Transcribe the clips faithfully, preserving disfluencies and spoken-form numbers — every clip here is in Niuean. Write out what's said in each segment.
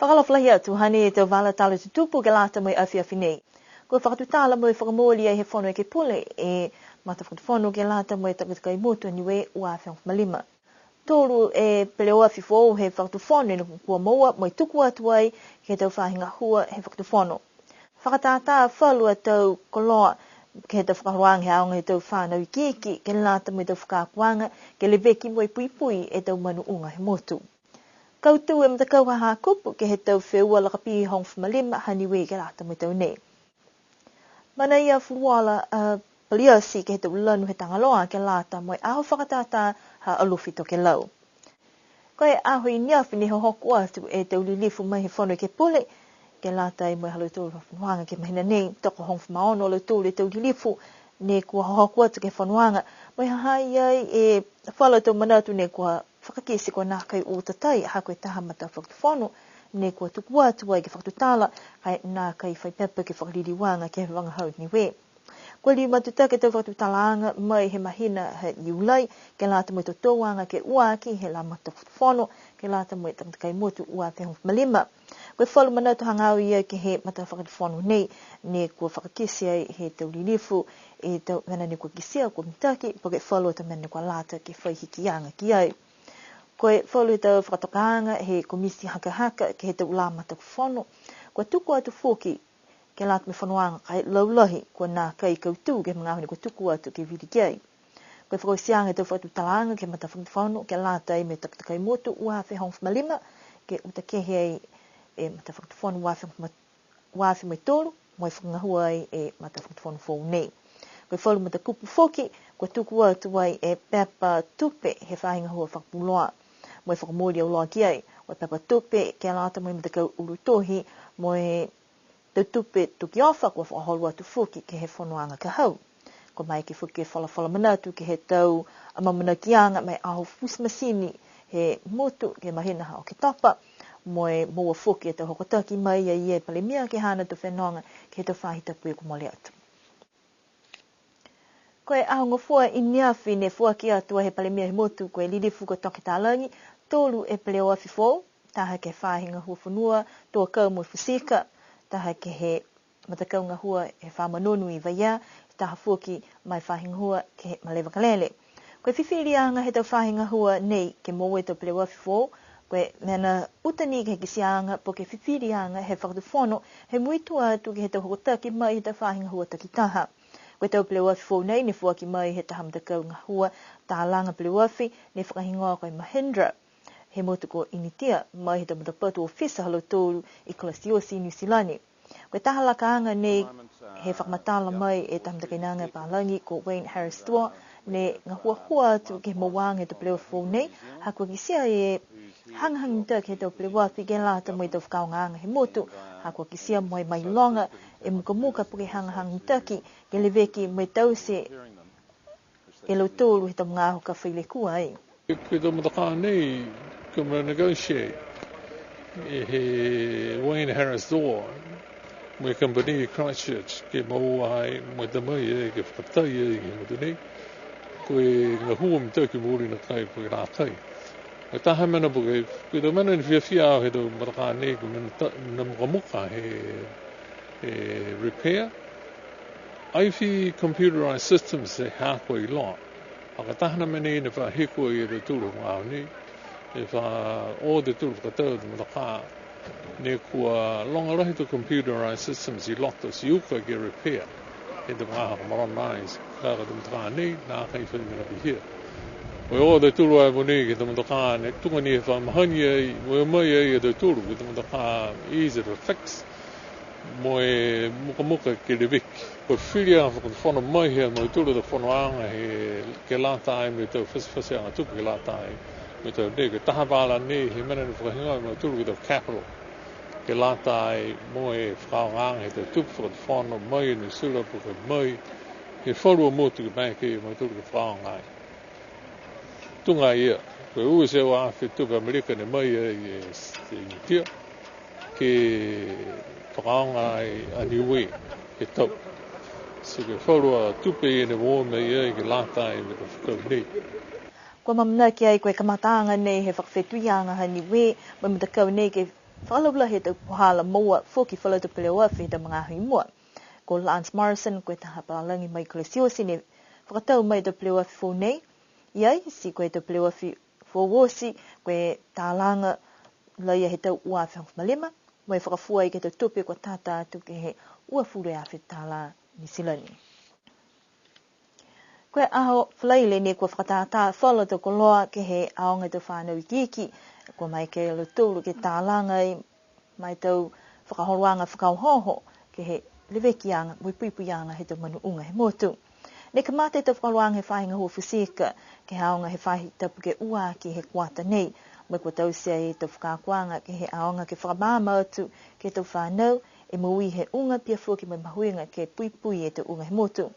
Fakaalofa lahi atu, hanei e tau vala tala tutupu ke lata mo e afiafi nei. Kua fakatutala mo e fakamooli ai he Fono Ekepule e matafakatufono ke lata mo e takatakai motu a Niue ua afe hogofulu ma lima. Tolu e peleoafi foou he fakatufono ne kua moua mo e tuku atu ai ke he tau faahi gahua he fakatufono. Fakatātā falu a tau koloa ke he tau fakaholoaga he aoga he tau fanau ikiiki, ke lata mo e tau fakaakoaga, ke leveki mo e puipui e tau manuʻaga he motu. Kautū e matakau ha Hakupu ke he tau feua lakapī hogofulu ma lima ha Niue ke lata mo e tau nei. Manaia fuluola a Paliati ke he tau lanu he Tagaloa ke lata mo e aho fakatātā ha Alofi Tokelau. Ko e aho i neafi ne hohoko atu e tau lilifu mai he Fono Ekepule, ke lata ai mo e ha lautolu a fonoaga ke he mahina nei, tokohogofulu ma ono a lautolu e tau lilifu ne kua hohoko atu ke he fonoaga, mo e ha ha i ai e falu a tau manatu ne kua fakakite kua nākai o tatai, ha ko e taha matafakatufono ne kua tuku atu ai ke fakatutala, ka e nākai fai pepa ke fakaliliuaga ke he vagahau Niue. Kua liu matutaki e tau fakatutalaaga mai he mahina ha Iulai, ke lata mo e totouaga ke ua aki he lā matafakatufono, ke lata mo e takatakai motu ua afe hogofulu ma lima. Ko e falu manatu hagaao ia ke he matafakatufono nei, ne kua fakakite ai he tau lilifu e tau mena ne kua kitia kua mitaki, po ke falu a tau mena ne kua lata ke fai hikiaga ki ai. Ko e falu he tau fakatokaaga he komiti hakahaka ke he tau lā matafakatufono, kua tuku atu foki ke lata mo e fonoaga ka e laulahi, kua nākai kautū ke he magaaho ne kua tuku atu ke vili ki ai. Ko e fakaotiaga he tau fakatutalaaga ke he matafakatufono, ke lata ai mo e takatakai motu ua afe hogofulu ma lima, ke uta kehe ai e matafakatufono ua afe hogofulu ma, ua afe mo e tolu, mo e fakagahua ai e matafakatufono foou nei. Ko e falu matakupu foki, kua tuku atu ai e pepa tupe he faahi gahua fakapuloa, mo e fakamooli auloa ki ai. Ko e pepa tupe ke lata mo e matakau ulu tohi, mo e tau tupe tokiofa kua fakaholo atu foki ke he fonoaga ka hau. Kua maeke foki ke folafola manatu ke he tau amaamanakiaga mo e aho futi masini he motu ke he mahina ha Oketopa, mo e moua foki e tau hokotaki mai ia e Palemia ke he haana tau fenoga ke he tau faahi tapu kua mole atu. Ko e aho gofua i neafi ne foaki atu ai he Palemia he motu ko e lilifu ko Toke Talagi, tolu e peleoafi foou, taha ke he faahi gahua fonua, tō akau mo e futi ika, taha ke he matakau gahua he Fā Manonu i Vaiea, taha foki ma e faahi gahua ke he malē vakalele. Ko e fifiliaga he tau faahi gahua nei ke moua e tau peleoafi foou, ko e mena uta ni ke he kitiaaga po ke fifiliaga he fakatufono, he muitua atu ke he tau hokotaki mai he tau faahi gahua takitaha. Ko e tau peleoafi foou nei ne foaki mai he taha matakau gahua talaga peleoafi ne fakahigoa ko e Mahindra, he motu ko Initia, mai he tau matapatu ofisa ha lautolu i Christchurch i Niu Silani. Ko e taha lakaaga nei he fakamatala mai e tau matakainaga palagi ko Wayne Harris Tuo, ne gahuahua atu ke he mouaga he tau peleoafi foou nei, ha kua kitia e hagahaga mitaki he tau peleoafi ke lata mo e tau fakaaogaaga he motu, ha kua kitia mo e mailoga e mukamuka po ke hagahaga mitaki, ke leveki mo e taute e lautolu he tau magaaho ka fai lekua ai. Ko e tau motoka nei, kua mena negotiate e he Wayne Harris Tuo mo e company i Christchurch, ke moua ai, mo e ta mai ai, ke fakatai ai ke he motu nei. Ko e gahua mitaki mooli nakai po ke nākai. Ko e taha mena po ke, ko e tau mena ne fiafia au he tau motoka nei, ko e mena ta-, mena mukamuka he, he repair. Ai fai computerized systems he haaku a iloa. A ka taha a mena ne fa hiku ai e tautolu he magaaho nei, e fa o tautolu fakatau e tau motoka, ne kua loga lahi e tau computerized systems i loto ti uka ke repair he tau magaaho ka mole ai, ka ko e tau motoka nei, nākai fai mena pihia. Ko e o tautolu ai mogonei ke he tau motoka ne tuga ni e fa mahani ai, mo e o mai ai e tautolu ke he tau motoka easy to fix. Mo e mukamuka ke leveki. Ko e fifiliaga fakatufono mai he ha mautolu a tau fonoaga he ke lata ai mo e tau fatifatiaga tupe ke lata ai mo e tau nei, ko e taha vala nei he mena ne fakahigoa e mautolu ko e tau capital. Ke lata ai mo e fakaaogaaga he tau tupe fakatufono mai a Niu Silani po ke mai he falu a motu ke maeke ia mautolu ke fakaaoga ai. Tuga ia, ko e ua e teau afe tupe Amelika ne mai ai e, e Initia, ke fakaaoga ai a Niue he tau. Ti ko e falu a tupe ia ne moua mai ai ke lata ai mo e tau fakau nei. Kua amanaki ai ko e kamataaga nei he fakafetuiaga ha Niue mo e matakau nei ke fakalaulahi e tau puhala moua foki falu a tau peleoafi he tau magaaho i mua. Ko Lance Morrison, ko e taha papālagi mai Christchurch ne fakatau mai e tau peleoafi foou nei. I ai, ti ko e tau peleoafi foou oti, ko e talaga laia he tau ua afe hogofulu ma lima, mo e fakafua ai ke he tau tupe kua tata atu ke he uafulu e afe tālā Niu Silani. Ko e aho Falaile nei kua fakatātā falu a tau koloa ke he aoga he tau fānau ikiiki, kua maeke a lautolu ke talaga ai ma e tau fakaholoaga fakaohooho ke he levekiaga mo e puipuiaga he tau manu uga he motu. Ne kamata e tau fakaholoaga he faahi gahua futi ika ke he aoga he faahi tapu ke ua aki he kuata nei, mo e kua taute ai e tau fakaakoaga ke he aoga ke fakamaama atu ke he tau fānau e moui he uga, pihia foki mo e mahuiga ke puipui e tau uga he motu.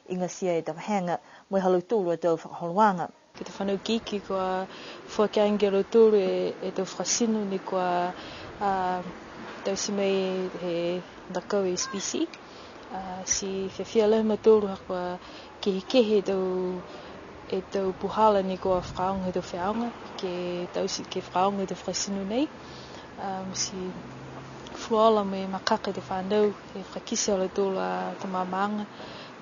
Igatia e tau vahega mo e ha lautolu a tau fakaholoaga. Ke he tau fānau ikiiki kua foaki age ki a lautolu e, e tau fakatino ne kua, a, taute mai he matakau S P C. A, ti fiafia lahi a mautolu ha kua kehekehe e tau, e tau puhala ne kua fakaaoga he tau faiaoga, ke taute, ke fakaaoga e tau fakatino nei. A, ti fuluola mo e makaka e tau fānau, ke fakakite ha lautolu a tau maamaaga,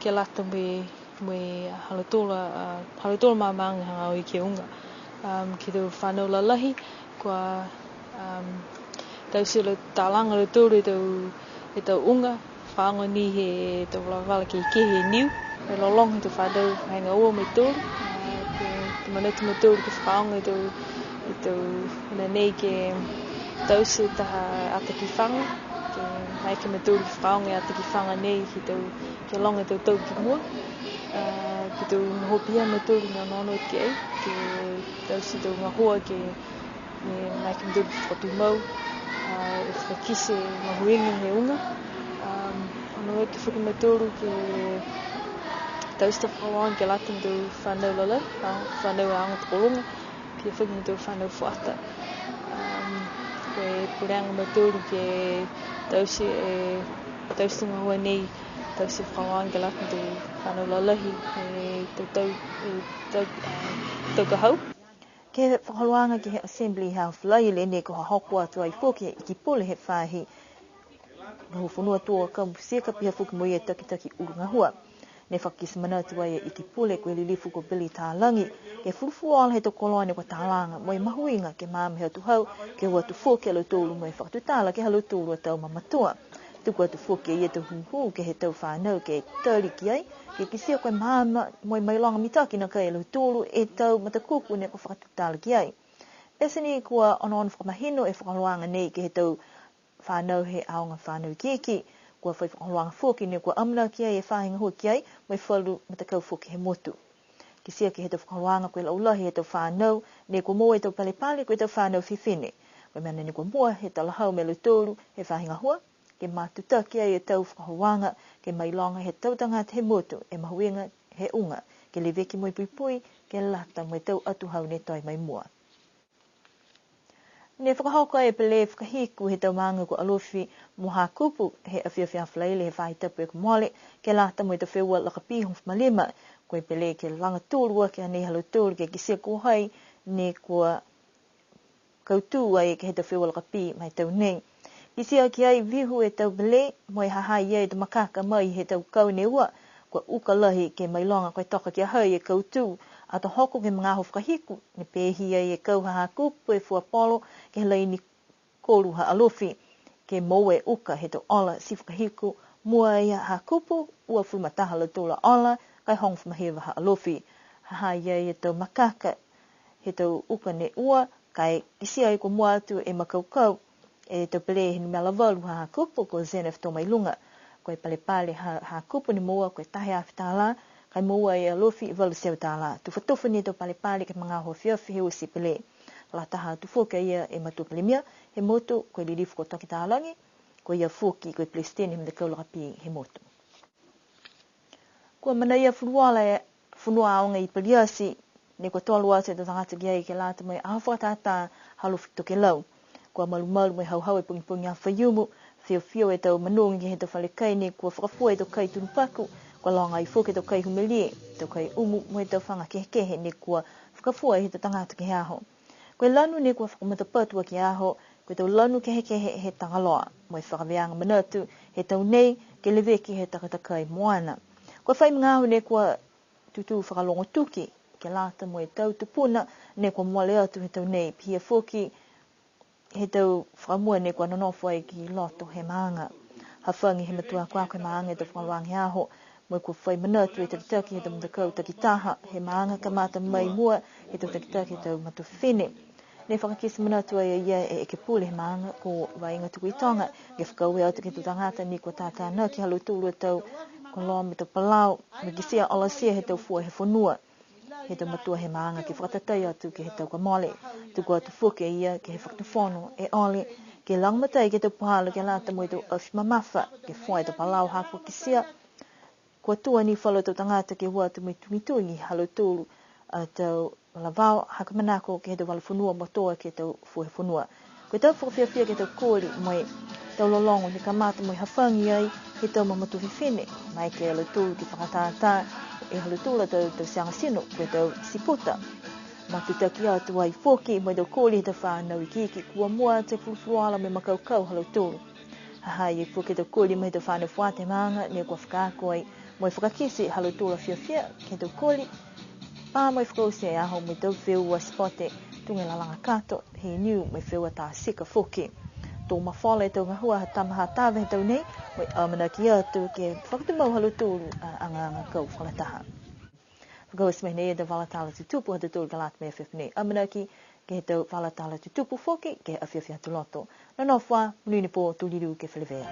ke lata mo e mo e ha lautolu a, ha lautolu a maamaaga hagaao ke he uga. Um, ke he tau fānau lalahi, kua, um, taute a lautolu, talaga a lautolu e tau, e tau uga, fakaaoga ni he tau valavala kehekehe he niu, mo e lologo he tau fānau vahega ua mo e tolu, a, ke, ke manatu a mautolu ke fakaaoga e tau, e tau, mena nei ke taute taha ata kifaga, ke maeke a mautolu ke fakaaoga e ata kifaga nei ke he tau ke loga e tau tau ki mua, a, ke he tau gahua pihia a mautolu ne onoono ki ai, ke taute e tau gahua ke, ke maeke a mautolu ke fakatumau, a, e fakakite e mahuiga he uga, a, onoono foki a mautolu ke taute e tau fakaholoaga ke lata mo e tau fānau lalahi, a, fānau he aoga tokoluga, pihia foki mo e tau fānau fuata. Um, ko e puleaga a mautolu ke taute, e, taute e gahua nei, taute e fakaholoaga ke lata mo e tau fānau lalahi, e, tau, tau, e, tau, a, tau ka hau. Ke he fakaholoaga ke he Assembly he aho Falaile nei kua hohoko atu ai foki e Iki Pule he faahi gahua fonua, Toa Kamupusika, pihia foki mo e takitaki ulu gahua. Ne fakakite manatu ai e Iki Pule ko e Lilifu ko Billy Talagi, ke fulufuluola he tau koloa ne kua talaga, mo e mahuiga ke maama he atuhau, ke o atu foki a lautolu mo e fakatutala ke he ha lautolu a tau mamatua. Tuku atu foki e ia e tau hūhū ke he tau fānau ke tali ki ai, ke kitia ko e maama mo e mailoga mitaki nakai e lautolu e tau matakupu ne kua fakatutala ki ai. Pete ni kua onoono fakamahino e fakaholoaga nei ke he tau fānau he aoga fānau ikiiki. Kua fai fakaholoaga foki ne kua amanaki ai e faahi gahua ki ai, mo e falu matakau foki he motu. Kitia ke he tau fakaholoaga ko e laulahi he tau fānau ne kua moua e tau palepale ko e tau fānau fifine. Ko e mena ne kua mua he talahau mai e lautolu he faahi gahua, ke matutaki ai e tau fakaholoaga, ke mailoga he tau tagata he motu e mahuiga he uga, ke leveki mo e puipui, ke lata mo e tau atuhau ne toe mai mua. Ne fakahoko e pelē fakahiku he tau maaga ko Alofi mo Hakupu he afiafi Falaile he faahi tapu kua mole, ke lata mo e tau feua lakapī hogofulu ma lima. Ko e pelē ke laga tolu aki a nei ha lautolu ke kitia ko hai ne kua kautū ai ke he tau feua lakapī ma e tau nei. Kitia ki ai vihu e tau pelē, mo e ha ha i ai e tau makaka mai he tau kau ne ua, kua uka lahi ke mailoga ko e toka ki a hai e kautū, ato hoko ke he magaaho fakahiku, ne pēhi ai e kau ha Hakupu e fua polo ke he laini kolu ha Alofi, ke moua e uka he tau ola ti fakahiku, mua ai ha Hakupu, uafulu ma taha a lautolu a ola, ka e hogofulu ma hiva ha Alofi. Ha ha i ai e tau makaka he tau uka ne ua, ka e kitia ai kua mua atu e makaukau e tau pelē he numela valu ha Hakupu ko Zenith Tomailuga. Ko e palepale ha Hakupu ne moua ko e taha e afe tālā, ka e moua e Alofi e valu e teau tālā. Tufatufa ni e tau palepale ke he magaaho afiafi he oti e pelē. Lataha atu foki a ia e matua palemia he motu ko e Lilifu ko Toke Talagi, ko ia foki ko e Pelesiteni he matakau lakapī he motu. Kua manaia fuluola e fonua aoga i Paliati, ne kua tolo atu e tau tagata ki ai ke lata mo e aho fakatātā ha Alofi Tokelau. Kua malumalu mo e hauhau e pogipogi Aho Faiumu, fiofio e tau manogi he tau fale kai ne kua fakafua e tau kai tunu paku, kua loga ai foki e tau kai humelie, tau kai umu mo e tau faga kehekehe ne kua fakafua he tau tagata ke he aho. Ko e lanu ne kua fakamatapatu aki e aho, Ko e tau lanu kehekehe he Tagaloa, mo e fakavēaga manatu he tau nei ke leveki he takatakai moana. Ko e fai magaaho nei kua tutū fakalogo tuki ke lata mo e tau tupuna ne kua mole atu he tau nei, pihia foki he tau fakamua ne kua nonofo ai ki loto he maaga. Hafagi he matua akoako he maaga e tau fakalogo he aho, mo e kua fai manatu e takitaki he tau matakau takitaha he maaga kamata mai mua he tau takitaki he tau matua fifine. Ne fakakite manatu ai e ia e ekepule he maaga ko Vaiga Tukuitoga, ke fakaaue atu ke he tau tagata ne kua tatanaki ha lautolu a tau koloa mo e tau palau, mo e kitia olatia he tau fua he fonua. He tau matua he maaga ke fakatatai atu ke he tau kua mole. Tuku atu foki e ia ke he fakatufono e ole ke lagomatai ke he tau puhala ke lata mo e tau afi mamafa, ke fua e tau palau ha kua kitia kua tua ni falu tau tagata ke o atu mo e tugitugi ha lautolu a tau lavao, ha ko e manako ke he tau vala fonua mo e tō aki e tau fua he fonua. Ko e tau fakafiafia ke he tau koli mo e tau lologo ne kamata mo e hafagi ai he tau mamatua fifine, maeke ia lautolu ke fakatātā e ha lautolu a tau, tau tiaga tino, ko e tau siputa. Matutaki atu ai foki mo e tau koli he tau fānau ikiiki, kua mua atu e fulufuluola mo e makaukau ha lautolu. Ha ha i ai foki e tau koli mo e tau fānau fuata he maaga ne kua fakaako ai mo e fakakite ha lautolu a fiafia ke he tau koli. Pā mo e fakaoti e aho mo e tau feua sipote, tuga e lalaga kato, he niu mo e feua tā tika foki. To mafola e tau gahua ha tama ha tave he tau nei, mo e amanaki atu ke fakatumau ha lautolu a agaaga kau fakalataha. Fakaoti mai nei e tau vala tala tutupu ha tautolu ke lata mo e afiafi nei. Amanaki ke he tau vala tala tutupu foki ke he afiafi Aho Lotu. Nonofo ā, monuina e pō, to liliu ke feleveia.